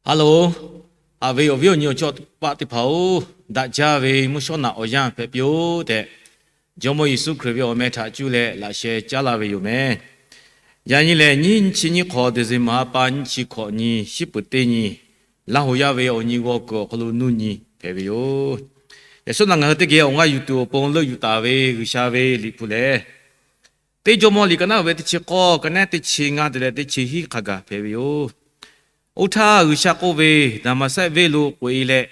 Hello, haꞈ ve awˬ viˉ awˬ nyi awˬ chawˇ paˆ teˇ hpaˍ-oˬ, daꞈ jaˇ ve mvuhˇ shawˉ naꞈ awˬ yanˇ hpehꞈ piˇ-oˆ tehꞈ, Jawˇmawˇ Yeˍsuˆ Hkriꞈ ve awˬ meh htaꞈ cuˇ leh laꞈ sheh caˉ laˇ ve yoˬ meh. Yaꞈ nyi lehˬ, nyiˇ chi nyiˇ hk'awꞈ December ha pa nyiˇ chi hkawꞈ nyi, shiˉ peuˍ teˇ nyi, Laˇ hoꞈ yaˇ ve awˬ nyi g'aw kuiˬ awˬ hk'aw lo nuˇ nyi hpehꞈ ve yoˬ. Yaꞈ shawˉ naꞈ ngaˬ hui teˇ geh awˬ g'aˇ yuˬ tuˬ awˬ pon leuˆ yuˬ taˍ ve G'uiˬsha ve liꞈ hpu lehˬ, Teˇ Jawˇmawˇ liꞈ ka naˉ ve teˇ chi k'awˇ, ka naˉ teˇ chi ngaˇ te leh teˇ chi hiˉ hk'a gaˬ hpehꞈ ve yoˬ. Oˇ htaˇ G'uiˬsha k'oˆ ve, Daˍmaˍsehˆ venˇ lo k'oꞈ-e leh,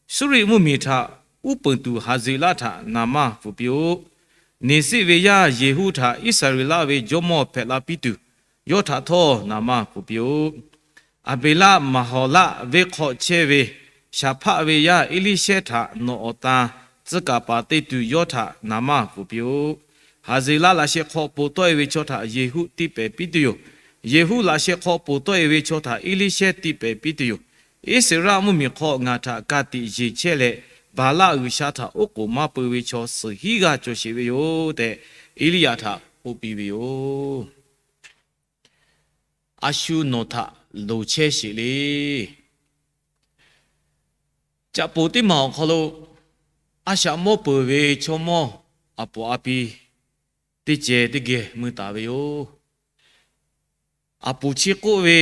Suˇriˆ mvuhˇmiˬ htaꞈ uˉ peunˍ tuˬ Haˍzeˍlaˆ htaꞈ naˍ manˇ pfuhˍ piˇ-oˆ. Neˍsiˆ ve yaˇ Yeˍhuˆ htaꞈ Iˉsaˍreˍlaˆ ve jawˇmawˇ hpehꞈ la piˇ tuˬ, yawˇ htaꞈ htawˇ naˍ manˇ pfuhˍ piˇ-oˆ. Aˍbeˍlaˆ Maˍhaˍlaˆ venˇ hk'aw chehˇ ve Shaˍhpaˆ ve yaˇ Eˇliˇshehˇ htaꞈ nawˬ awˬ tan tcuh kaˍ paˍ te tuˬ yawˇ htaꞈ naˍ manˇ pfuhˍ piˇ-oˆ. Haˍzeˍlaˆ laꞈ sheh hk'aw ponˬ tawˆ-e ve chaw htaꞈ Yeˍhuˆ tiˇ pehˍ piˇ tuˬ yoˬ. Yeˍhuˆ laꞈ sheh hk'aw ponˬ tawˆ-e ve chaw htaꞈ Eˇliˇshehˇ tiˇ pehˍ piˇ tuˬ yoˬ. Iˉsaˍreˍlaˆ mvuhˇmiˬ hk'aw ngaˬ htaꞈ ka tiꞈ yeˬ chehˇ leh, Baˍlaˆ g'uiˬsha htaꞈ oˉ k'oˍ maˇ peu ve chaw suhˍ hiˉ g'aˇ cawˬ sheˍ ve yoˬ tehꞈ, Eˇliˇyaꞈ htaꞈ k'oˆ piˇ ve yoˬ. A shu nawˬ htaꞈ loˍ chehˇ sheˍ le. Caꞈ poˍ teˇ maˬ awˬ hk'aw lo, a shaꞈ mawˇ peuˬ ve chaw mawˇ aˬ poˍ a pi teˇ ceh teˇ geh mui taˍ ve yoˬ. Aˬ poˍ chi k'oˆ ve,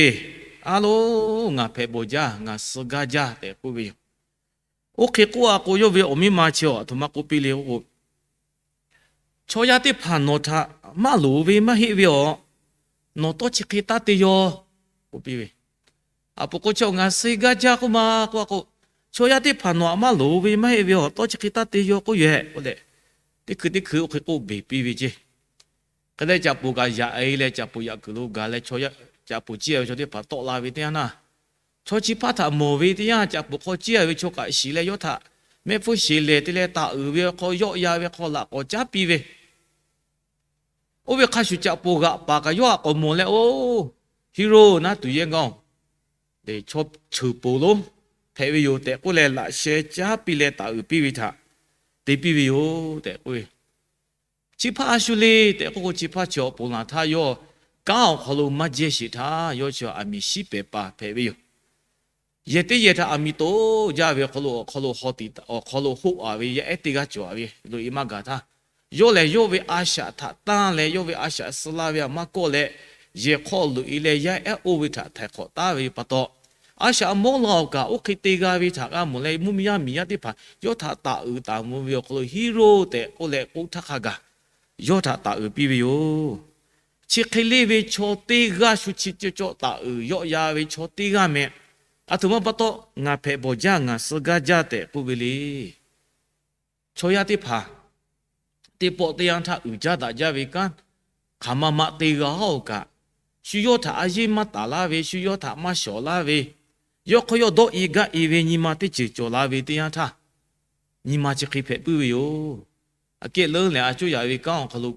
A loˬ, ngaˬ hpehꞈ bawˬ jaˇ, ngaˬ suh gaˇ jaˇ tehꞈ k'oˆ ve yoˬ. Oˇ hk'e k'oˆ a k'o, yawˇ ve awˬ miˇ ma chi a htoꞈ ma k'oˆ piˇ le k'o, Chaw yaˇ teˇ hpaˍ nawˬ htaꞈ maˇ loˍ ve maˇ heˆ ve awˬ, nawˬ tawˇ chi hk'e taˇ te yaw, k'oˆ piˇ ve. Aˬ poˍ k'o, Chaw ngaˬ suh gaˇ jaˇ k'oˆ ma k'oˆ a k'o, Chaw yaˇ teˇ hpaˍ nawˬ htaꞈ maˇ loˍ ve maˇ heˆ ve awˬ, tawˇ chi hk'e taˇ te yaw k'oˆ yehˬ k'oˆ leh, teˇ hkui teˇ hkui oˇ hk'e k'oˆ beˬ piˇ ve ceˇ. Hk'e leh caꞈ poˍ kaꞈ yaꞈ-e leh caꞈ poˍ yaꞈ kuiˬ lo gaˬ leh, caꞈ poˍ ciˇ ve chaw teˇ hpaˍ tawˆ la ve teˇ yanˇ htaˇ, chaw chi hpaˇ htaꞈ mawˬ ve teˇ yanˇ, caꞈ poˍ hk'aw ciˇ ve chaw kaꞈ shiˍ leh yawˇ htaꞈ mehˆ hpfuhˇ sheˍ lehˬ te leh taˍ uiˍ ve hk'aw, yawˆ yan ve hk'aw laꞈ k'awꞈ caˉ piˇ ve. Oˇ ve hk'a shuˍ caꞈ poˍ g'aꞈ paˍ kaꞈ yawˇ htaꞈ k'awꞈ mawˬ leh, Oˇ, Heˇroˆ naˉ tuˬ yehˇ gaˇ-oˬ, chaw cheuˬ poˍ lonˉ hpehꞈ ve yoˬ tehꞈ k'oˆ leh, laꞈ sheh caˉ piˇ leh taˍ uiˍ piˇ ve htaꞈ te piˇ ve yoˬ tehꞈ k'oˆ ve. Chi hpaˇ a shu le tehꞈ k'oˆ k'o, chi hpaˇ chi awˬ ponˬ laˬ htaˇ yawˇ kanˉ awˬ hk'aw lo maˇ jehˇ sheˍ htaˇ, yawˇ chi aˬ miˍ shiˉ pehˍ paˍ hpehꞈ ve yoˬ. Yehˬ teˇ yehˬ htaꞈ aˬ miˍ toꞈ jaˇ ve awˬ hk'aw lo, awˬ hk'aw lo haw tiꞈ, awˬ hk'aw lo hoˆ a ve yaˇ ehˉ teˇ g'aˇ cawˬ a ve loꞈ-e maˇ gaˬ htaˇ, yawˇ lehˬ yawˇ ve a shaꞈ htaꞈ tanˇ leh yawˇ ve a shaꞈ suh laˇ ve htaꞈ maˇ kawˆ leh, yehˬ hk'aw loꞈ-e leh yaˇ ehˉ oˇ ve htaꞈ htaiˍ hk'awꞈ taˉ ve pa taw, a shaꞈ mawˇ la awˬ kaꞈ oˇ hk'e te g'a ve htaꞈ g'a mawˬ leh, mvuhˇmiˬ yaˇ miˬ yaˇ teˇ hpaˍ yawˇ htaꞈ taˍ uiˍ taˍ mvuh ve awˬ hk'aw lo Heˇroˆ tehꞈ k'oˆ leh k'oˆ htaˇ hk'a gaˬ, yawˇ htaꞈ taˍ uiˍ piˇ ve yoˬ. Chi hk'e leˇ ve chaw teˇ g'aˇ shu chi cawˇ cawˆ taˍ uiˍ yawˆ yan ve chaw teˇ g'aˇ meh, aˬ htoꞈ ma pa taw ngaˬ hpehꞈ bawˬ jaˇ, ngaˬ suh gaˇ jaˇ tehꞈ k'oˆ ve le. Chaw yaˇ teˇ hpaˍ teˇ pawˆ teˇ yanˇ htaˇ uiˍ jaˇ daꞈ jaˇ ve kanˉ hk'aˬ ma ma te g'a haˉ-oˬ kaꞈ, shu yawˇ htaꞈ a yeˇ maˇ taˍ laˇ ve, shu yawˇ htaꞈ maˇ shawˍ laˇ ve, yawˇ hk'aw yawˇ dawˇ-e gaˇ-e ve nyi ma teˇ ceuˬ cawˬ la ve teˇ yanˇ htaˇ, nyi ma chi hk'e hpehꞈ puiˉ ve yoˬ. Aꞈ kehˉ leuˉ lehˬ, a coˇ yaꞈ ve kanˉ awˬ hk'aw lo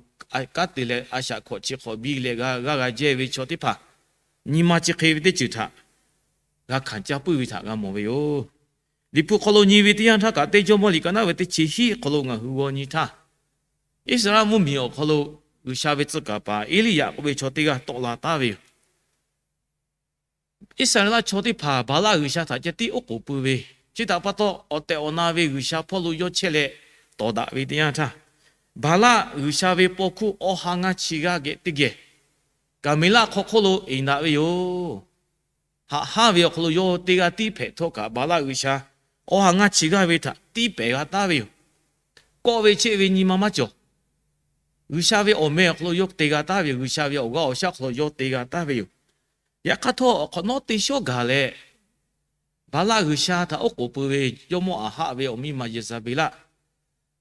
kanˉ te leh a shaꞈ hkawꞈ chi hk'awꞈ biˇ leh g'aˇ g'a jehˇ ve chaw teˇ hpaˍ, nyi ma chi hk'e ve teˇ ceuˬ htaꞈ g'a hkanˍ caˇ puiˉ ve htaꞈ g'a mawˬ ve yoˬ. Liꞈ hpu hk'aw lo nyi ve teˇ yanˇ htaˇ kaꞈ, teˇ Jawˇmawˇ liꞈ ka naˉ ve teˇ chi hiˉ hk'aw lo ngaˬ hui g'aw nyi htaˇ, Iˉsaˍreˍlaˆ mvuhˇmiˬ awˬ hk'aw lo G'uiˬsha ve tcuh kaˍ paˍ Eˇliˇyaꞈ k'oˆ ve chaw teˇ g'aˇ tawˆ la taˉ ve yoˬ. Iˉsaˍreˍlaˆ chaw teˇ hpaˍ Baˍlaˆ g'uiˬsha htaꞈ ceh tiˉ oˉ k'oˍ pui ve, chi htaꞈ pa taw awˬ tehˬ awˬ na ve g'uiˬsha hpawˇ lo yawˇ chehˇ leh tawˍ daꞈ ve teˇ yanˇ htaˇ, Baˍlaˆ g'uiˬsha ve paw hkuˇ awˬ ha ngaˇ chi g'aˇ geh teˇ geh Kaˍmeˍlaˆ hk'aw hk'oˆ lo eˬ daꞈ ve yoˬ. Haꞈ hanˉ ve awˬ hk'aw lo yawˇ teˇ g'aˇ tiˉ hpehꞈ htawˇ kaꞈ, Baˍlaˆ g'uiˬsha awˬ ha ngaˇ chi g'aˇ ve htaꞈ tiˉ pehˍ g'a taˉ ve yoˬ. Kawˆ ve chehˇ ve nyi ma maˇ cawˬ. G'uiˬsha ve awˬ meh awˬ hk'aw lo yawˇ te g'a taˉ ve yoˬ. G'uiˬsha ve awˬ g'aˇ awˬ shaˉ hk'aw lo yawˇ te g'a taˉ ve yoˬ. Yaꞈ hk'aˇ htawˇ, awˬ hk'awꞈ nawˉ teˇ shawˉ gaˬ leh, Baˍlaˆ g'uiˬsha htaꞈ oˉ k'oˍ pui ve jawˇmawˇ Aˍhaˆ ve awˬ miˇ ma Yeˍzaˍbeˍlaˆ,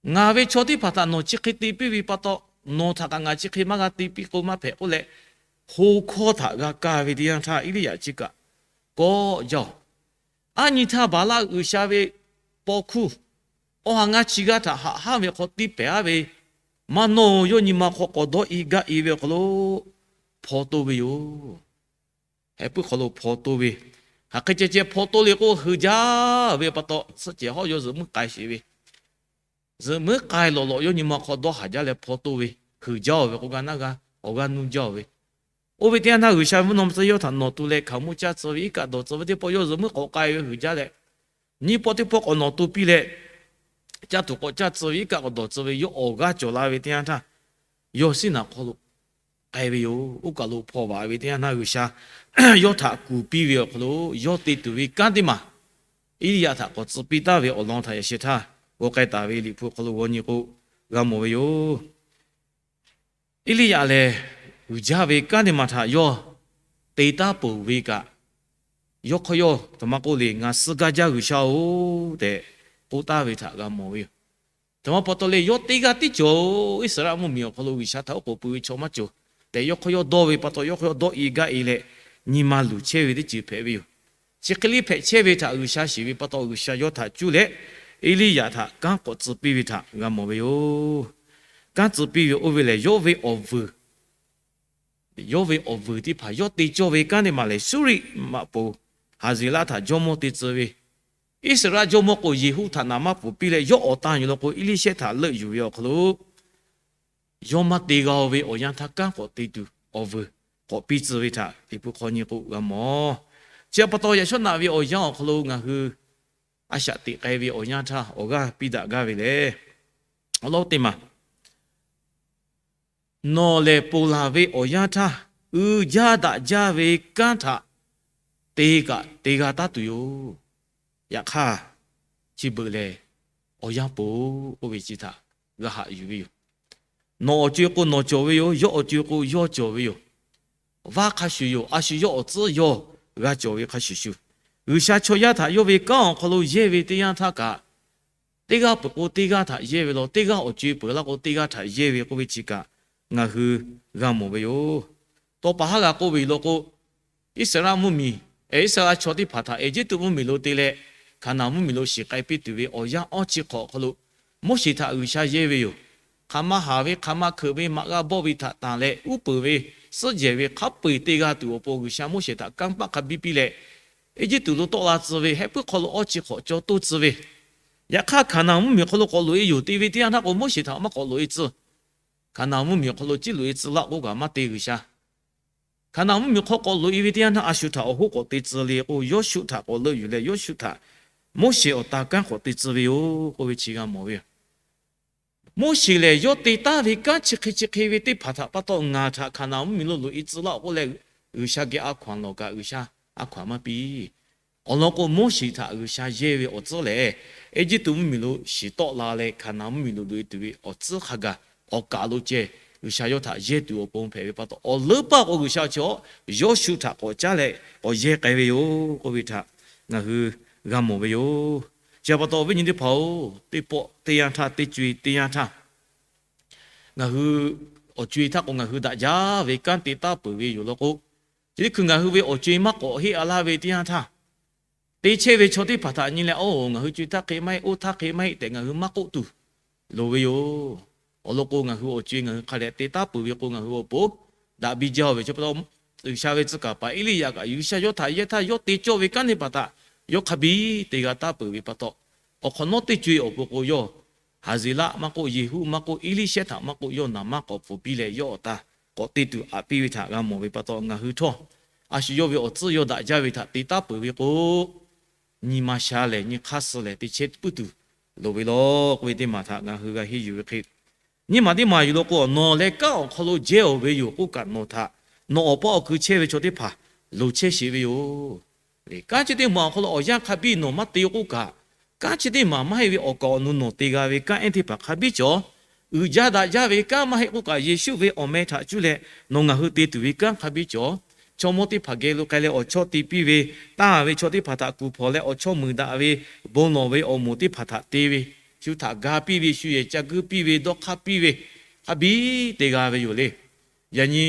ngaˬ ve chaw teˇ hpaˍ htaꞈ nawˬ chi hk'e te piˇ ve pa taw, nawˬ htaꞈ kaꞈ ngaˬ chi hk'e maˇ g'a te piˇ k'o maˇ hpehꞈ k'oˆ leh, ho hkawˇ htaꞈ g'a kaˇ ve teˇ yanˇ htaˇ, Eˇliˇyaꞈ chi kaꞈ kawˆ jaˇ-oˬ. Aˉ nyi htaˇ Baˍlaˆ g'uiˬsha ve paw hkuˇ awˬ ha ngaˇ chi g'aˇ htaꞈ haꞈ hanˉ ve hk'aw tiˉ pehˍ aˉ ve, maˇ nawˇ yawˇ nyi ma hk'aw k'awꞈ dawˇ-e gaˇ-e ve awˬ hk'aw lo hpaw toˇ ve yoˬ. Heh puiˉ hk'aw lo hpaw toˇ ve, hk'aˬ hk'e ceh ceh hpaw toˇ le k'o, hui jaˇ ve pa taw, suhˆ cehˬ hawˉ yawˇ zuhꞈ muiˉ k'ai sheˍ ve, zuhꞈ muiˉ k'ai lawꞈ lawꞈ yawˇ nyi ma hk'aw dawˇ haˍ jaˇ leh hpaw toˇ ve, hui jaˇ-oˬ ve k'o, g'a naˉ g'a awˬ g'aˇ nuˇ jaˇ-oˬ ve, Oˇ ve teˇ yanˇ htaˇ G'uiˬsha mvuhˇ naw ma tcuh yawˇ htaꞈ nawˬ tu leh hkaoˍmonˇ caˇ tcuh ve iˉ kaˆ dawˬ tcuh ve teˇ pawˆ yawˇ zuhꞈ muiˉ k'awꞈ k'ai ve heuˬ jaˇ leh, nyiˇ pawˆ teˇ pawˆ k'awꞈ nawˬ tu piˇ leh, caˇ tuˬ k'awꞈ caˇ tcuh ve iˉ kaˆ k'awꞈ dawˬ tcuh ve yawˇ awˬ g'aˇ cawˬ la ve teˇ yanˇ htaˇ, yawˇ siˉ naꞈ hk'aw lo k'ai ve yoˬ. Oˇ kaˬ lo hpaw vaꞈ ve teˇ yanˇ htaˇ G'uiˬsha yawˇ htaꞈ kuˬ piˇ ve awˬ hk'aw lo, yawˇ te tuˬ ve kanˉ teˇ maˬ Eˇliˇyaꞈ htaꞈ k'awꞈ tcuh piˇ taˍ ve awˬ lawn htaꞈ yaꞈ sheh htaˇ g'aw k'ai taˍ ve Liꞈ hpu hk'aw lo g'aw nyi k'o, g'a mawˬ ve yoˬ. Eˇliˇyaꞈ lehˬ, uiˍ jaˇ ve kanˉ teˇ maˬ htaꞈ yawˇ te taˉ peuˬ ve kaꞈ, yawˇ hk'aw yawˇ htaꞈ maˇ k'oˆ le, Ngaˬ suh gaˇ jaˇ G'uiˬsha-oˬ tehꞈ k'oˆ taˍ ve htaꞈ g'a mawˬ ve yoˬ. Htaꞈ maˇ pa taw leh, yawˇ teˇ g'aˇ tiˉ cawˬ-oˬ. Iˉsaˍreˍlaˆ mvuhˇmiˬ awˬ hk'aw lo G'uiˬsha htaꞈ oˉ k'oˍ pui ve chaw maˇ cawˬ tehꞈ, yawˇ hk'aw yawˇ dawˇ ve pa taw, yawˇ hk'aw yawˇ dawˇ e gaˇ e leh, nyi ma luˬ chehˇ ve teˇ ceuˬ hpehꞈ ve yoˬ. Chi hk'e le hpehꞈ chehˇ ve htaꞈ G'uiˬsha shiˍ ve pa taw, G'uiˬsha yawˇ htaꞈ cuˇ leh Eˇliˇyaꞈ htaꞈ kanˉ k'awꞈ tcuh piˇ ve htaꞈ g'a mawˬ ve yoˬ. Kanˉ tcuh piˇ ve oˇ ve lehˬ, yawˇ ve awˬ vuiˬ yawˇ ve awˬ vuiˬ teˇ hpaˍ yawˇ te cawˇ ve kanˉ teˇ maˬ lehˬ, Suˇriˆ maꞈ poˍ Haˍzeˍlaˆ htaꞈ jawˇmawˇ te tcuh ve, Iˉsaˍreˍlaˆ jawˇmawˇ k'o Yeˍhuˆ htaꞈ naˍ maˇ pfuhˍ piˇ leh, yawˇ awˬ tan yuˬ law k'o, Eˇliˇshehˇ htaꞈ leuˆ yuˬ ve awˬ hk'aw lo, yawˇ maˇ te g'a-o ve awˬ yanˇ htaˇ kanˉ k'awꞈ te tuˬ awˬ vuiˬ k'awꞈ piˇ tcuh ve htaꞈ Liꞈ hpu hk'aw nyi k'o g'a mawˬ. Chi pa taw, yaꞈ shawˉ naꞈ ve awˬ yanˇ awˬ hk'aw lo ngaˬ hui a shaꞈ teꞈ k'ai ve awˬ yanˇ htaˇ awˬ g'aˇ piˇ daꞈ gaˇ ve lehˬ, awˬ lawn teˇ maˬ nawˬ lehˬ ponˬ laˬ ve awˬ yanˇ htaˇ, uiˍ jaˇ daꞈ jaˇ ve kanˉ htaꞈ te kaꞈ te g'a taˉ tuˬ yoˬ. Yaꞈ hk'aˇ, chi beuꞈ lehˬ awˬ yanˇ ponˬ-oˬ k'oˆ ve chi htaꞈ g'a haꞈ yuˬ ve yoˬ. Nawˬ awˬ co-e k'o nawˬ cawˬ ve yoˬ. Yawˇ awˬ co-e k'o yawˇ cawˬ ve yoˬ. Vaˇ hk'a shuˍ yoˬ. A shu yawˇ awˬ tcuhˉ yawˇ g'a cawˬ ve hk'a shuˍ shuˍ, G'uiˬsha chaw yaˇ htaꞈ yawˇ ve kanˉ awˬ hk'aw lo yehˇ ve teˇ yanˇ htaˇ kaꞈ, teˇ g'aˇ peuˬ k'o teˇ g'aˇ htaꞈ yehˇ ve law, teˇ g'aˇ awˬ co-e peuˬ laˇ k'o teˇ g'aˇ htaꞈ yehˇ ve k'oˆ ve chi kaꞈ ngaˬ hui g'a mawˬ ve yoˬ. Tawˇ pa haˉ g'a k'oˆ ve yoˬ law k'o, Iˉsaˍreˍlaˆ mvuhˇmiˬ, Iˉsaˍreˍlaˆ chaw teˇ hpaˍ htaꞈ Eˇjiˇtuꞈ mvuhˇmiˬ lo te leh Hkaˍnanˍ mvuhˇmiˬ lo shiˍ k'ai piˇ tuˬ ve awˬ yanˇ awˇ chi hk'awꞈ awˬ hk'aw lo, Moˉseˍ htaꞈ G'uiˬsha yehˇ ve yoˬ. Hk'aˬ ma haˍ ve, hk'aˬ ma hkeuꞈ ve, maꞈ g'a bawˆ ve htaꞈ tanˬ leh, uˉ peunˍ ve suhˉ jehˬ ve hk'a peu-eˬ te g'a tuˬ awˬ pon G'uiˬsha Moˉseˍ htaꞈ kanˇ paˆ hk'a biˇ piˇ leh, Eˇjiˇtuꞈ lo tawˆ la tcuh ve, heh puiˉ hk'aw lo awˇ chi hk'awꞈ caw toˇ tcuh ve, yaꞈ hk'aˇ Hkaˍnanˍ mvuhˇmiˬ hk'aw lo k'awꞈ loꞈ e yoˬ te ve teˇ yanˇ htaˇ k'o, Moˉseˍ htaꞈ maˇ k'awꞈ loꞈ e tcuh. Hkaˍnanˍ mvuhˇmiˬ awˬ hk'aw lo ciˉ loꞈ e tcuh laˇ k'oˆ kaꞈ maˇ te G'uiˬsha. Hkaˍnanˍ mvuhˇmiˬ hk'aw k'awꞈ loꞈ e ve teˇ yanˇ htaˇ, a shu htaꞈ awˬ hoˉ k'awꞈ te tcuh le k'o, Yawˇshuˆ htaꞈ k'awꞈ leuˆ yuˬ leh, Yawˇshuˆ htaꞈ Moˉseˍ awˬ tan kanˉ k'awꞈ te tcuh ve yoˬ k'oˆ ve chi g'a mawˬ ve yoˬ. Moˉseˍ lehˬ, yawˇ te taˉ ve kanˉ chi hk'e chi hk'e ve teˇ hpaˍ htaꞈ pa taw ngaˬ htaꞈ Hkaˍnanˍ mvuhˇmiˬ lo loꞈ e tcuh laˇ-oˬ k'oˆ leh, G'uiˬsha geh a hkaw anˬ lawˬ kaꞈ G'uiˬsha a hkaw anˬ maˇ piˇ. Awˬ lawn k'o, Moˉseˍ htaꞈ G'uiˬsha yehˇ ve awˬ tcuhˉ lehˬ, Eˇjiˇtuꞈ mvuhˇmiˬ lo shiˍ tawˆ la leh Hkaˍnanˍ mvuhˇmiˬ lo loꞈ e tuˬ ve awˬ tcuhˉ hk'a gaˬ awˬ kaˬ lo ceh G'uiˬsha yawˇ htaꞈ yehˇ tuˬ awˬ pon hpehꞈ ve pa taw, awˬ leuˉ paˇ k'o G'uiˬsha chi awˬ Yawˇshuˆ htaꞈ k'awꞈ caˉ leh k'awꞈ yehˇ k'ai ve yoˬ k'oˆ ve htaꞈ ngaˬ hui g'a mawˬ ve yoˬ. Chi pa taw, awˬ viˉ nyi teˇ hpaˍ-oˬ, teˇ pawˆ teˇ yanˇ htaˇ, teˇ co-e teˇ yanˇ htaˇ, ngaˬ hui awˬ co-e htaˇ k'o ngaˬ hui daꞈ jaˇ ve kanˉ te taˉ peuˬ ve yoˬ law k'o, chi teˇ hkui ngaˬ hui ve awˬ co-e maˇ k'awꞈ heˆ a laˇ ve teˇ yanˇ htaˇ, te chehˇ ve chaw teˇ hpaˍ htaꞈ nyi leh, Oˇ, ngaˬ hui co-e htaˇ hk'e maˇ heˆ, oˇ htaˇ hk'e maˇ heˆ tehꞈ ngaˬ hui maˇ k'oˆ tuˬ loˍ ve yoˬ. Awˬ lawn k'o, ngaˬ hui awˬ co-e ngaˬ hui hk'a dehꞈ te taˉ peuˬ ve k'o, ngaˬ hui awˬ pon daꞈ biˇ jaˇ ve chi pa taw, G'uiˬsha ve tcuh kaˍ paˍ Eˇliˇyaꞈ kaꞈ G'uiˬsha yawˇ htaꞈ yehˇ htaˇ, yawˇ te cawˇ ve kanˉ teˇ hpaˍ htaꞈ yawˇ hk'a biˇ te g'a taˉ peuˬ ve pa taw, awˬ hk'awꞈ nawˉ teˇ co-e awˬ pon k'o, yawˇ Haˍzeˍlaˆ maˇ k'oˆ, Yeˍhuˆ maˇ k'oˆ, Eˇliˇshehˇ htaꞈ maˇ k'oˆ, yawˇ naˍ maˇ k'awꞈ pfuhˍ piˇ leh yawˇ awˬ tan k'awꞈ te tuˬ aꞈ piˇ ve htaꞈ g'a mawˬ ve pa taw, ngaˬ hui htawˇ a shu yawˇ ve awˬ tcuhˉ yawˇ daꞈ jaˇ ve htaꞈ te taˉ peuˬ ve k'o, nyi ma sha lehˬ nyi hk'aˇ suh lehˬ te chehˇ puiˉ tuˬ loˍ ve law k'oˆ ve teˇ maˬ htaꞈ ngaˬ hui g'a henˇ yuˬ ve hk'e, nyi maˬ teˇ maˬ yuˬ law k'o, nawˬ leh kanˉ awˬ hk'aw lo jehˇ-oˬ ve yoˬ k'oˆ kaꞈ, nawˬ htaꞈ nawˬ awˬ paˇ awˬ kui chehˇ ve chaw teˇ hpaˍ loˍ chehˇ sheˍ ve yoˬ. Kanˉ chi teˇ maˬ awˬ hk'aw lo awˬ yanˇ hk'a biˇ nawˬ maˇ te k'oˆ kaꞈ, kanˉ chi teˇ maˬ maˇ heˆ ve awˬ kaˍ awˬ nu nawˬ te g'a ve kanˉ ehˉ teˇ hpaˍ hk'a biˇ cawˬ. Uiˍ jaˇ daꞈ jaˇ ve kanˉ maˇ heˆ k'oˆ kaꞈ, Yeˍsuˆ ve awˬ meh htaꞈ cuˇ leh nawˬ ngaˬ hui te tuˬ ve kanˉ hk'a biˇ cawˬ. Chaw mawˇ teˇ hpaˍ geh lo k'ai leh awˬ chawˇ te piˇ ve, tanˇ ve chaw teˇ hpaˍ htaꞈ kuˬ hpawnˬ leh awˬ chawˇ muiˬ daꞈ ve, bon lawˬ ve awˬ moˍ teˇ hpaˍ htaꞈ te ve, shu htaꞈ ga piˇ ve, shu yehˬ ca guiˇ piˇ ve, dawˇ hk'aˇ piˇ ve, hk'a biˇ te g'a ve yoˬ le. Yaꞈ nyi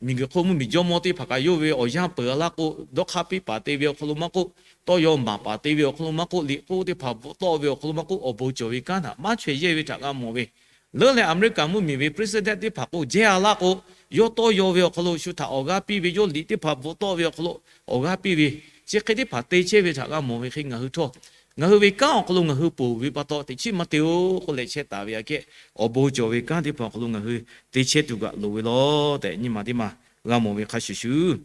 miˬguiˬ hk'oˆ mvuhˇmiˬ jawˇmawˇ teˇ hpaˍ kaꞈ yawˇ ve awˬ yanˇ peuˬ a laˇ k'o, dawˇ hk'aˇ piˇ paˍ te ve awˬ hk'aw lo maˇ k'oˆ, tawˇ yaw maˍ paˍ te ve awˬ hk'aw lo maˇ k'oˆ, liꞈ k'oˆ teˇ hpaˍ bvuhꞈ tawˆ ve awˬ hk'aw lo maˇ k'oˆ, awˬ bon cawˬ ve kanˉ htaꞈ maˇ chaweh yehˇ ve htaꞈ g'a mawˬ ve. Leuˉ leh Aˍmeˍriˆkaˍ mvuhˇmiˬ ve president teˇ hpaˍ k'o, jehˇ a laˇ k'o, yawˇ tawˇ yaw ve awˬ hk'aw lo shu htaꞈ awˬ g'aˇ piˇ ve, yawˇ liꞈ teˇ hpaˍ bvuhꞈ tawˆ ve awˬ hk'aw lo awˬ g'aˇ piˇ ve, chi hk'e teˇ hpaˍ te chehˇ ve htaꞈ g'a mawˬ ve hk'e, ngaˬ hui htawˇ ngaˬ hui ve kanˉ awˬ hk'aw lo ngaˬ hui ponˬ ve pa taw, teꞈ chiˉ maˇ te-oˬ k'oˆ leh chehˇ taˍ ve aꞈ kehˉ, awˬ bon cawˬ ve kanˉ teˇ hpaˍ awˬ hk'aw lo ngaˬ hui te chehˇ tuˬ kaꞈ loˍ ve law tehꞈ, nyi maˬ teˇ maˬ g'a mawˬ ve hk'a shuˍ shuˍ.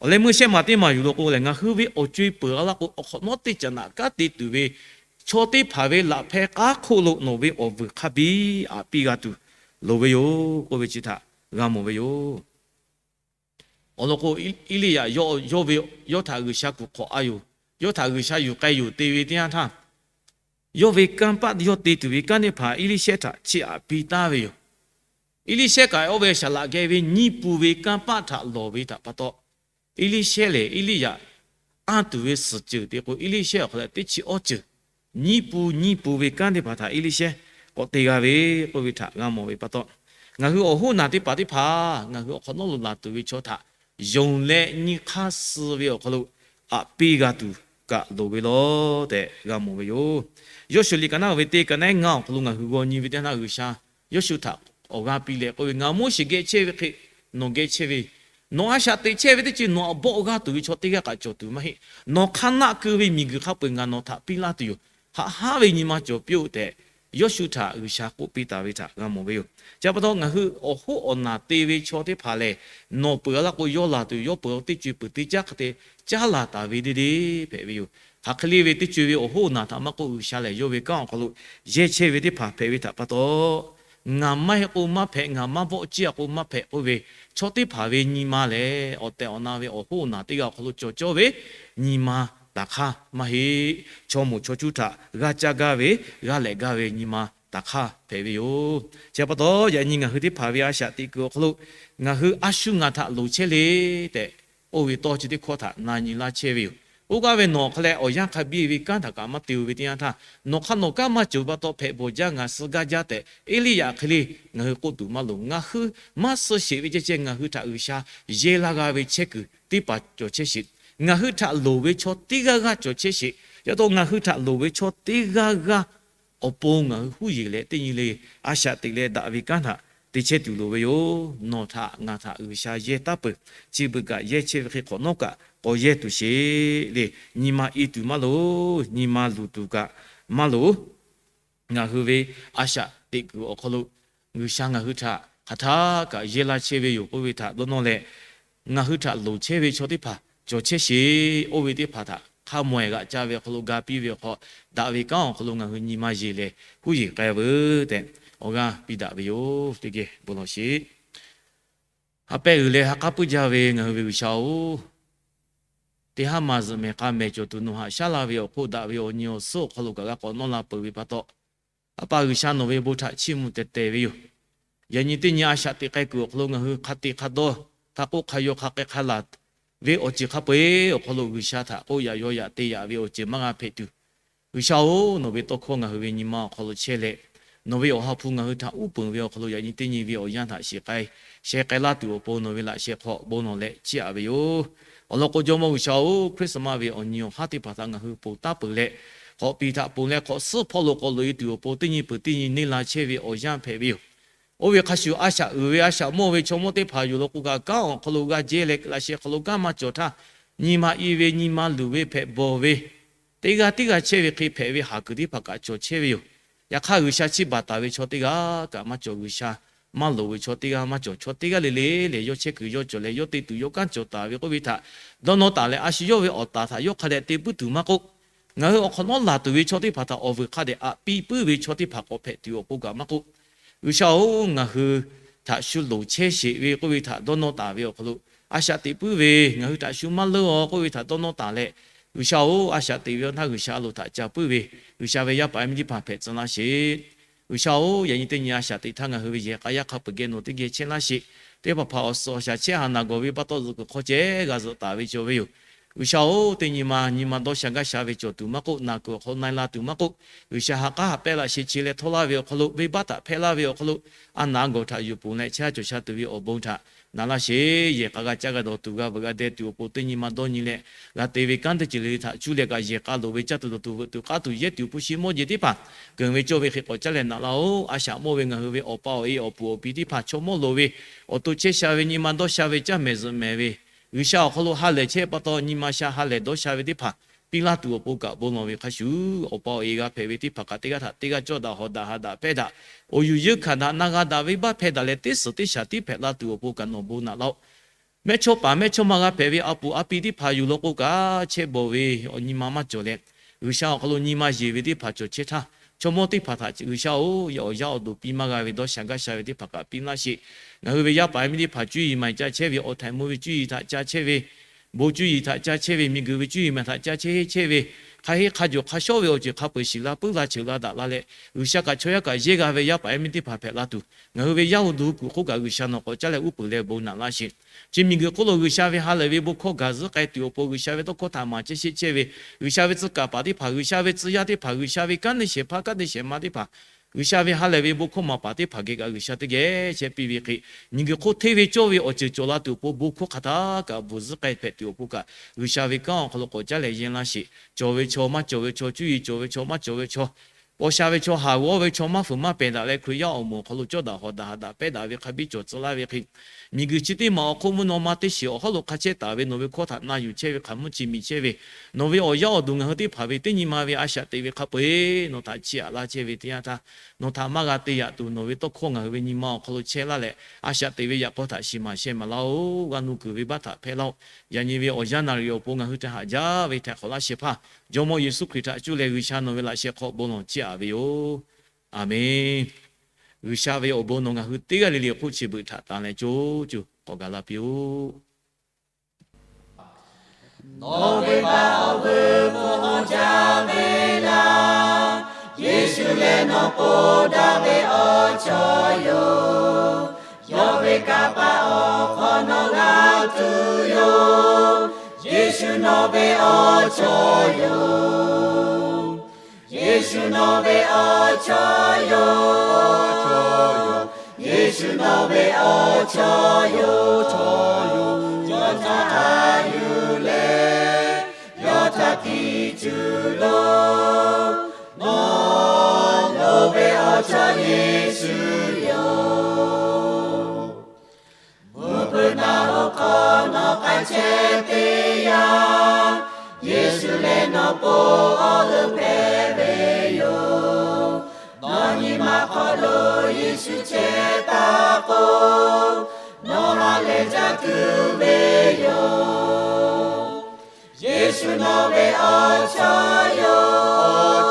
Awˬ leh meuˇ shehˆ maˬ teˇ maˬ yuˬ lo k'o lehˬ, ngaˬ hui ve awˬ co-e peuˬ a laˇ k'o, awˬ hk'awꞈ nawˉ teˇ caꞈ naꞈ kanˉ te tuˬ ve chaw teˇ hpaˍ ve laꞈ hpeh k'aˉ hk'oˆ lo nawˬ ve awˬ vuiˬ hk'a biˇ aꞈ piˇ g'a tuˬ loˍ ve yoˬ k'oˆ ve chi htaꞈ g'a mawˬ ve yoˬ. Awˬ lawn k'o, Eˇliˇyaꞈ yawˇ ve, yawˇ htaꞈ G'uiˬsha kuˬ hk'awꞈ a yoˬ. Yawˇ htaꞈ G'uiˬsha yuˬ k'ai yoˬ te ve teˇ yanˇ htaˇ, yawˇ ve kanˇ paˆ yawˇ te tuˬ ve kanˉ teˇ hpaˍ Eˇliˇshehˇ htaꞈ chiˇ aꞈ piˇ taˍ ve yoˬ. Eˇliˇshehˇ kaꞈ oˇ ve shaˍ laꞈ geh ve nyiˇ pu ve kanˇ paˆ htaꞈ lawˬ ve htaꞈ pa taw, Eˇliˇshehˇ lehˬ Eˇliˇyaꞈ anˇ tuˬ ve suhˍ ceuˬ te k'o, Eˇliˇshehˇ awˬ hk'aw lo teˇ chi awˇ ceuˬ, nyiˇ pu nyiˇ pu ve kanˉ teˇ hpaˍ htaꞈ Eˇliˇshehˇ k'awꞈ te g'a ve k'oˆ ve htaꞈ g'a mawˬ ve pa taw, ngaˬ hui awˬ hoˉ naˬ teˇ hpaˍ teˇ hpaˍ ngaˬ hui awˬ hk'awꞈ nawˉ lo laˬ tuˬ ve chaw htaꞈ yonˍ leh nyi hk'aˇ suh ve awˬ hk'aw lo aꞈ piˇ g'a tuˬ kaꞈ loˍ ve law tehꞈ g'a mawˬ ve yoˬ. Yawˇshuˍ liꞈ ka naˉ ve teˇ ka naˉ ngaˇ awˬ hk'aw lo ngaˬ hui g'aw nyi ve teˇ naˆ G'uiˬsha Yawˇshuˆ htaꞈ awˬ g'aˇ piˇ leh k'oˆ ve, Ngaˬ Moˉseˍ geh chehˇ ve hk'e nawˬ geh chehˇ ve, nawˬ a shaꞈ teꞈ chehˇ ve teˇ ceuˬ nawˬ aꞈ bawˆ g'aˇ tuˬ ve chaw teˇ g'aˇ kaꞈ cawˬ tuˬ maˇ heˆ. Nawˬ hk'aˇ naˆ keu ve miˬguiˬ hk'a peu-eˬ ngaˬ nawˬ htaꞈ piˇ laˇ tuˬ yoˬ. Haꞈ haˉ ve nyi ma cawˬ piˇ-oˆ tehꞈ, Yawˇshuˆ htaꞈ G'uiˬsha k'oˆ piˇ taˍ ve htaꞈ g'a mawˬ ve yoˬ. Chi pa taw ngaˬ hui awˬ hoˉ awˬ naˬ te ve chaw teˇ hpaˍ lehˬ, nawˬ peuˬ a laˇ k'o yawˇ laˬ tuˬ, yawˇ peuˬ a teˇ co-e peuˬ teˇ caˉ hk'a te caˉ laˬ taˍ ve deˇ deˇ hpehꞈ ve yoˬ. Hk'aˬ hk'e le ve teˇ co-e ve awˬ hoˉ awˬ naˬ htaꞈ maˇ k'oˆ, G'uiˬsha lehˬ yawˇ ve kanˉ awˬ hk'aw lo yehˇ chehˇ ve teˇ hpaˍ hpehꞈ ve htaꞈ pa taw, ngaˬ maˇ heˆ k'o maˇ hpehꞈ, ngaˬ maˇ bawˆ ciˇ a k'o maˇ hpehꞈ k'oˆ ve chaw teˇ hpaˍ ve nyi ma lehˬ, awˬ tehˬ awˬ na ve awˬ hoˉ awˬ naˬ teˇ g'aˇ awˬ hk'aw lo cawˬ cawˇ ve nyi ma taˍ hk'aˇ maˇ heˆ. Chaw moˍ chaw cuˇ htaꞈ g'a caˇ gaˇ ve, g'a lehꞈ gaˇ ve nyi ma taˍ hk'aˇ hpehꞈ ve yoˬ. Chi pa taw, yaꞈ nyi ngaˬ hui teˇ hpaˍ ve a shaꞈ teꞈ kuiˬ awˬ hk'aw lo ngaˬ hui a shu ngaˬ htaꞈ loˍ chehˇ le tehꞈ, oˇ ve tawˇ chi teˇ hkawˇ htaꞈ na nyi laˇ chehˇ ve yoˬ. Oˇ g'aˇ ve nawˬ awˬ hk'a leh awˬ yanˇ hk'a biˇ ve kanˉ htaꞈ kaꞈ maˇ te-o ve teˇ yanˇ htaˇ, nawˬ hk'aˇ nawˬ kanˉ maˇ cawˬ pa taw hpehꞈ bawˬ jaˇ, ngaˬ suh gaˇ jaˇ tehꞈ Eˇliˇyaꞈ hk'e le ngaˬ hui k'oˆ tuˬ maˇ loˍ. Ngaˬ hui maˇ suh sheˍ ve ceh ceh ngaˬ hui htaꞈ G'uiˬsha yehˇ laˇ g'a ve chehˇ kuiˬ teˇ hpaˍ cawˬ chehˇ sheˍ. Ngaˬ hui htaꞈ loˍ ve chaw teˇ g'aˇ g'aˇ cawˬ chehˇ sheˍ. Yaꞈ taw ngaˬ hui htaꞈ loˍ ve chaw teˇ g'aˇ g'aˇ awˬ pon ngaˬ hui huˉ yeˬ leh teˇ nyi le a shaꞈ teꞈ leh daꞈ ve kanˉ htaꞈ te chehˇ tuˬ loˍ ve yoˬ. Nawˬ htaꞈ ngaˬ htaꞈ G'uiˬsha yehˇ taˉ peuˬ. Chi beuꞈ kaꞈ yehˇ chehˇ ve hk'e hk'awꞈ nawˉ kaꞈ k'awꞈ yehˇ tuˬ sheˍ le. Nyi ma i tuˬ maˇ loˍ. Nyi ma luˬ tuˬ kaꞈ maˇ loˍ. Ngaˬ hui ve a shaꞈ teꞈ kuiˬ awˬ hk'aw lo G'uiˬsha ngaˬ hui htaꞈ hk'aˬ htaˇ kaꞈ yehˇ laˇ chehˇ ve yoˬ k'oˆ ve htaꞈ dawˇ nawˇ leh, ngaˬ hui htaꞈ loˍ chehˇ ve chaw teˇ hpaˍ cawˬ chehˇ sheˍ. Oˇ ve teˇ hpaˍ htaꞈ hk'a maweh g'aꞈ caˇ ve awˬ hk'aw lo ga piˇ ve awˬ hk'aw, daꞈ ve kanˉ awˬ hk'aw lo ngaˬ hui nyi ma yeˬ leh huˉ yeˬ k'ai veuˬ tehꞈ awˬ g'aˇ piˇ daꞈ ve yoˬ. Teˇ geh bon lawˬ sheˍ. Ha pehˇ uiˍ leh ha k'aˉ puiˉ jaˇ ve ngaˬ hui ve G'uiˬsha-oˬ, teˇ haˉ ma zuhꞈ mehˍ k'a mehˍ cawˬ tuˬ nawˬ haꞈ shaˉ laˇ ve awˬ hk'oˆ daꞈ ve awˬ nyi awˬ suhˉ awˬ hk'aw lo kaꞈ g'a k'awꞈ nawˇ la peuˬ ve pa taw, A pa G'uiˬsha nawˬ ve bon htaꞈ chiˇ mvuh tehˬ tehˬ ve yoˬ. Yaꞈ nyi teˇ nyi a shaꞈ teꞈ k'ai kuiˬ awˬ hk'aw lo ngaˬ hui hk'a te hk'a dawˇ, hk'a k'oˆ hk'a yaw hk'a k'ai hk'a laˬ ve awˬ ceuˬ hk'a peu-eˬ awˬ hk'aw lo G'uiˬsha htaꞈ k'oˆ yaꞈ yaw yaꞈ te yaꞈ ve awˬ ceuˬ maˇ g'a hpehꞈ tuˬ, G'uiˬsha-oˬ, nawˬ ve tawˇ hkawˇ ngaˬ hui ve nyi ma awˬ hk'aw lo chehˇ leh, nawˬ ve awˬ ha hpu ngaˬ hui htaꞈ uˉ peunˍ ve awˬ hk'aw lo yaꞈ nyi teˇ nyi ve awˬ yanˇ htaꞈ shiˍ k'ai sheh k'ai laˇ tuˬ awˬ pon nawˬ ve laꞈ sheh hk'aw bon lawˬ leh chiˇ aꞈ ve yoˬ. Awˬ lawn k'o, Jawˇmawˇ G'uiˬsha-oˬ, Christmas ve awˬ nyi awˬ haˉ teˇ hpaˍ htaꞈ ngaˬ hui ponˬ taˉ peuˬ leh, hk'awꞈ piˍ htaꞈ ponˬ leh hk'awꞈ suhˉ hpawˇ lo k'awꞈ loꞈ-e tuˬ awˬ pon teˇ nyi peuˬ teˇ nyi neˇ la chehˇ ve awˬ yanˇ hpehꞈ ve yoˬ. Oˇ ve hk'a shuˍ, a shaꞈ uiˍ ve a shaꞈ mawˇ ve chaw mawˇ teˇ hpaˍ yoˬ law k'o kaꞈ, kanˉ awˬ hk'aw lo g'a jehˇ leh laꞈ sheh hk'aw lo kanˉ maˇ cawˬ htaˇ, nyi ma i ve nyi ma luˬ ve hpehꞈ bawˬ ve, teˇ g'aˇ teˇ g'aˇ chehˇ ve hk'e hpehꞈ ve haˍ kuiˬ teˇ hpaˍ kaꞈ cawˬ chehˇ ve yoˬ. Yaꞈ hk'aˇ, G'uiˬsha chiˇ baˬ taˍ ve chaw teˇ g'aˇ kaꞈ maˇ cawˬ. G'uiˬsha maˇ loˍ ve chaw teˇ g'aˇ maˇ cawˬ. Chaw teˇ g'aˇ le le lehˬ, yawˇ chehˇ kuiˬ yawˇ cawˬ leh yawˇ te tuˬ yawˇ kanˉ cawˬ taˍ ve k'oˆ ve htaꞈ dawˇ nawˇ taˍ leh, a shu yawˇ ve awˬ taˍ htaꞈ yawˇ hk'a dehꞈ te puiˉ tuˬ maˇ k'oˆ, ngaˬ hui awˬ hk'awꞈ nawˉ laˬ tuˬ ve chaw teˇ hpaˍ htaꞈ awˬ vuiˬ hk'a dehꞈ aꞈ piˇ puiˉ ve chaw teˇ hpaˍ k'awꞈ hpehꞈ tuˬ awˬ pon kaꞈ maˇ k'oˆ, G'uiˬsha-oˬ, ngaˬ hui htaꞈ shu loˍ chehˇ sheˍ ve k'oˆ ve htaꞈ dawˇ nawˇ taˍ ve awˬ hk'aw lo, a shaꞈ teꞈ puiˉ ve ngaˬ hui htaꞈ shu maˇ leuˉ-aw k'oˆ ve htaꞈ dawˇ nawˇ taˍ leh, G'uiˬsha-oˬ, a shaꞈ teꞈ ve awˬ htaˇ G'uiˬsha a loˍ htaꞈ ca puiˉ ve, G'uiˬsha ve yaˇ paˍ yaˇ miˇ teˇ hpaˍ hpehꞈ tcuh laˇ sheˍ. G'uiˬsha-oˬ, yaꞈ nyi teˇ nyi a shaꞈ teꞈ htaˇ ngaˬ hui ve yehˬ k'a yaˇ hk'a peu-eˬ geh nawˬ teˇ geh chehˇ laˇ sheˍ. Teˇ hpaˍ hpaˍ awˬ suhˍ awˬ shaˍ chehˇ ha naˬ gawˬ ve pa taw zuhꞈ kuiˬ hk'aw ceh g'a zuhꞈ taˍ ve cawˬ ve yoˬ. G'uiˬsha-oˬ, teˇ nyi ma nyi ma dawˇ sha gaˇ sha ve cawˬ tuˬ maˇ k'oˆ, naˬ kuiˬ awˬ hk'aw na-e la tuˬ maˇ k'oˆ, G'uiˬsha ha k'aˉ ha pehˇ laꞈ sheh chi leh htawˇ laˇ ve awˬ hk'aw lo, venˇbaˆ htaꞈ hpehˇ laˇ ve awˬ hk'aw lo, a naˍ gawˬ htaꞈ yuˬ ponˬ leh chehˇ sha cawˬ sha tuˬ ve awˬ bon htaꞈ na laˇ sheˍ. Yehˬ k'a g'a caˇ g'a dawˬ tuˬ g'a veuꞈ g'a deh tuˬ awˬ pon teˇ nyi ma dawˇ nyi leh, g'a te ve kanˉ teˇ ceuˬ le le htaꞈ cuˇ leh kaꞈ yehˬ k'a loˍ ve caˇ tuˬ dawˬ tuˬ veuꞈ tuˬ k'aˉ tuˬ yehˇ tuˬ hpu shi mawˇ jeˬ teˇ hpaˍ keunˍ ve cawˇ ve hk'e k'awꞈ caˇ leh naꞈ laˇ-oˬ. A shaꞈ mawˇ ve ngaˬ hui ve awˬ pa awˬ e awˬ puˍ awˬ pi teˇ hpaˍ chaw mawˇ loˍ ve, awˬ to chehˇ sha ve nyi ma dawˇ sha ve caˇ mehˍ zuhꞈ mehˍ ve, G'uiˬsha awˬ hk'aw lo ha lehˬ chehˇ pa taw nyi ma sha ha lehˬ dawˇ sha ve teˇ hpaˍ piˇ laˇ tuˬ awˬ pon kaꞈ bon lawˬ ve hk'a shuˍ, awˬ pa awˬ e g'a hpehꞈ ve teˇ hpaˍ kaꞈ teˇ g'aˇ htaꞈ teˇ g'aˇ cawˇ daꞈ hawˍ daꞈ ha daꞈ hpehˇ daꞈ, awˬ yuˬ yeunˇ hkanˍ daꞈ na g'a daꞈ venˇbaˆ hpehˇ daꞈ leh teˇ suhˍ teˇ shaˍ tiˉ hpehꞈ la tuˬ awˬ pon kaꞈ nawˬ bon naꞈ laˇ-oˆ. Mehˇchawˇpaˍ mehˇchawˇma g'a hpehꞈ ve a puˍ a pi teˇ hpaˍ yuˬ law k'o kaꞈ, chehˇ bawˬ ve awˬ nyi ma maˇ cawˬ leh, G'uiˬsha awˬ hk'aw lo nyi ma yeˬ ve teˇ hpaˍ cawˬ chehˇ htaˇ, chaw mawˇ teˇ hpaˍ htaꞈ G'uiˬsha-oˬ, yawˇ awˬ yaˇ awˬ duˬ piˇ maˇ g'a ve dawˇ sha gaˇ sha ve teˇ hpaˍ kaꞈ piˇ laˇ sheˍ. Ngaˬ hui ve yaˇ paˍ yaˇ miˇ teˇ hpaˍ cuˇ yiˍ maˬ ca chehˇ ve, awˬ htaiˍ mvuh ve cuˇ yiˍ htaꞈ ca chehˇ ve, bon cuˇ yiˍ htaꞈ ca chehˇ ve, miˬguiˬ ve cuˇ yiˍ maˬ htaꞈ ca chehˇ heˆ chehˇ ve, hk'a heˆ hk'a jawˬ hk'a shawˉ ve awˬ ceuˬ hk'a peu-eˬ shiˍ la puiˉ la cheuˬ la daꞈ la leh, G'uiˬsha kaꞈ chaw yaˇ kaꞈ yehˇ g'a ve yaˇ paˍ yaˇ miˇ teˇ hpaˍ hpehꞈ la tuˬ, ngaˬ hui ve yaˇ hui duˬ hui kuiˬ hk'oˆ kaꞈ G'uiˬsha nawˬ k'awꞈ caˉ leh uˉ peunˍ leh bon naꞈ laˇ sheˍ. Chi miˬguiˬ hk'oˆ lo G'uiˬsha ve ha lehˬ ve bon hkawˇ gaˬ zuhˉ k'ai tuˬ awˬ pon G'uiˬsha ve tawˇ hkawˇ htaꞈ maˍ chehˇ sheˆ chehˇ ve, G'uiˬsha ve tcuh kaˍ paˍ teˇ hpaˍ, G'uiˬsha ve tcuh yaˇ teˇ hpaˍ, G'uiˬsha ve kanˉ neˇ shehˍ hpaˇ kanˉ neˇ shehˍ ma teˇ hpaˍ, G'uiˬsha ve ha lehˬ ve bon hkawˇ maˍ paˍ teˇ hpaˍ geh kaꞈ G'uiˬsha teˇ geh chehˇ piˇ ve hk'e, miˬguiˬ hk'oˆ hteˇ ve cawˇ ve awˬ ceuˬ cawˬ la tuˬ awˬ pon bon hkawˇ hk'aˬ htaˇ kaꞈ bvuhˬ zuhˉ k'ai hpehꞈ tuˬ awˬ pon kaꞈ, G'uiˬsha ve kanˉ awˬ hk'aw lo k'awꞈ caˉ leh yehˇ laˇ sheˍ. Cawˬ ve chaw maˇ cawˬ ve chaw, cuˇ yiˍ cawˬ ve chaw maˇ cawˬ ve chaw, paw sha ve chaw, haˍ g'awˇ ve chaw maˇ fuiˍ maˇ pehˬ daꞈ leh, Hkriꞈ yaˇ awˬ moˍ awˬ hk'aw lo cawˇ daꞈ hawˍ daꞈ haꞈ daꞈ pehˇ daꞈ ve hk'a biˇ cawˬ tcuh laˇ ve hk'e, miˬguiˬ chi teˇ maˬ awˬ hk'oˆ mvuhˇ naw ma teˇ shiˍ awˬ hawˉ lo hk'a chehˇ taˍ ve nawˬ ve hkawˇ htaꞈ na yuˬ chehˇ ve hk'aˬ mvuhˇ chi miˬ chehˇ ve, nawˬ ve awˬ yaˇ awˬ duˬ ngaˬ hui teˇ hpaˍ ve teˇ nyi ma ve a shaꞈ teꞈ ve hk'a peu-eˬ nawˬ htaꞈ chiˇ aꞈ laˇ chehˇ ve teˇ yanˇ htaˇ, nawˬ htaꞈ maˇ g'a te yaꞈ tuˬ nawˬ ve tawˇ hkawˇ ngaˬ hui ve nyi ma awˬ hk'aw lo chehˇ laˇ leh, a shaꞈ teꞈ ve yaꞈ k'aw htaꞈ shiˍ maˍ sheh maˍ laˇ-oˬ. G'a nuˇ kuiˬ ve baˆ htaꞈ hpehˇ laˇ-oˆ. Yaꞈ nyi ve awˬ yanˇ naˍ riˍ awˬ pon ngaˬ hui htaꞈ haꞈ jaˇ ve htaꞈ hk'awꞈ laˇ shehˍ hpaˇ Jawˇmawˇ Yeˍsuˆ Hkriꞈ htaꞈ cuˇ leh G'uiˬsha nawˬ ve laꞈ sheh hk'aw bon lawˬ chiˇ aꞈ ve yoˬ. Aˬmenˍ. G'uiˬsha ve awˬ bon nawˬ ngaˬ hui teˇ g'aˇ le le hk'oˆ chi beuꞈ htaꞈ tanˍ leh co cuˬ k'awꞈ gaˬ la piˇ-oˆ. Nawˬ ve baˆ awˬ vuiˬ hpfuhˆ mawˬ jaˇ ve laˇ. Yeˍsuˆ lehˬ nawˬ k'oˆ daꞈ ve awˬ chawˇ yoˬ. Yawˇ ve kanˇ paˆ awˬ hk'aw nawˬ g'a tuˬ yoˬ. Yeˍsuˆ nawˬ ve awˬ chawˇ yoˬ. Yeˍsuˆ nawˬ ve awˬ chawˇ yoˬ. Yeˍsuˆ nawˬ ve awˬ chawˇ yoˬ, chawˇ yoˬ. Yawˇ htaꞈ haꞈ yuˬ leh, yawˇ htaꞈ tiꞈ tuˬ loˬ. Nawˬ, nawˬ ve awˬ chawˇ Yeˍsuˆ yoˬ. Mvuhˇ hpeuꞈ naˆ hoꞈ hk'aw nawˬ k'ai chehˇ teˇ yanˇ, Yeˍsuˆ lehˬ nawˬ po awˬ g'euˆ hpehꞈ ve yoˬ. Nawˬ nyi ma hk'aw lo Yeˍsuˆ chehˇ taˍ k'o, nawˬ ha lehˬ jaˇ tuˬ ve yoˬ. Yeˍsuˆ nawˬ ve awˬ chawˇ yoˬ.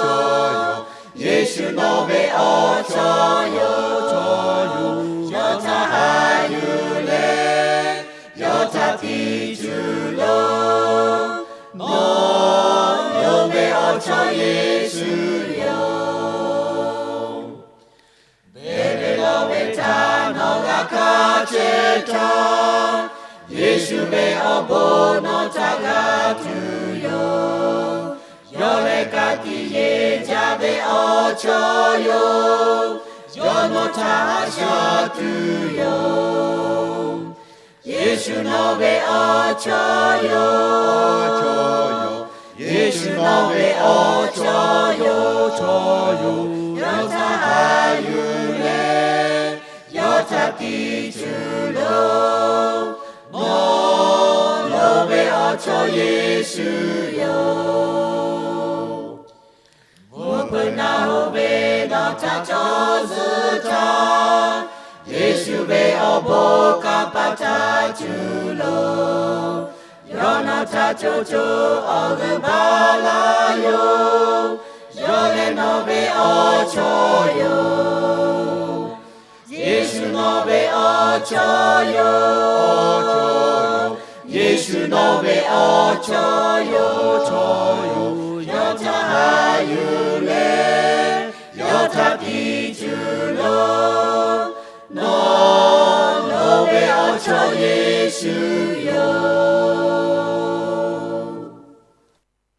Yeˍsuˆ nawˬ ve awˬ chawˇ yoˬ, chawˇ yoˬ. Yawˇ htaꞈ haꞈ yuˬ leh, yawˇ htaꞈ tiꞈ tuˬ loˬ. Nawˬ, yawˇ ve awˬ chawˇ Yeˍsuˆ yoˬ. Beˍ beˍ lawˬ ve htaꞈ nawˬ g'a hkanˍ chehˇ htaˇ, Yeˍsuˆ ve awˬ bon nawˬ htaꞈ g'a tuˬ yoˬ. Yawˇ lehˬ ka tiꞈ yeˬ jaˇ ve awˬ chawˇ yoˬ. Yawˇ nawˬ htaꞈ haꞈ shaˉ tuˬ yoˬ. Yeˍsuˆ nawˬ ve awˬ chawˇ yoˬ. Yeˍsuˆ nawˬ ve awˬ chawˇ yoˬ, chawˇ yoˬ. Yawˇ htaꞈ haꞈ yuˬ leh, yawˇ htaꞈ tiꞈ tuˬ loˬ. Nawˬ, nawˬ ve awˬ chawˇ Yeˍsuˆ yoˬ. Mvuhˇ hpeuꞈ naˆ hoꞈ ve nawˬ htaꞈ cawˬ zuhˆ htaˇ, Yeˍsuˆ ve awˬ bon kanˇ paˆ htaꞈ tuˬ loˬ. Yawˇ nawˬ htaꞈ co co awˬ g'euˆ baˬ laˇ yoˬ. Yawˇ lehˬ nawˬ ve awˬ chawˇ yoˬ. Yeˍsuˆ nawˬ ve awˬ chawˇ yoˬ. Yeˍsuˆ nawˬ ve awˬ chawˇ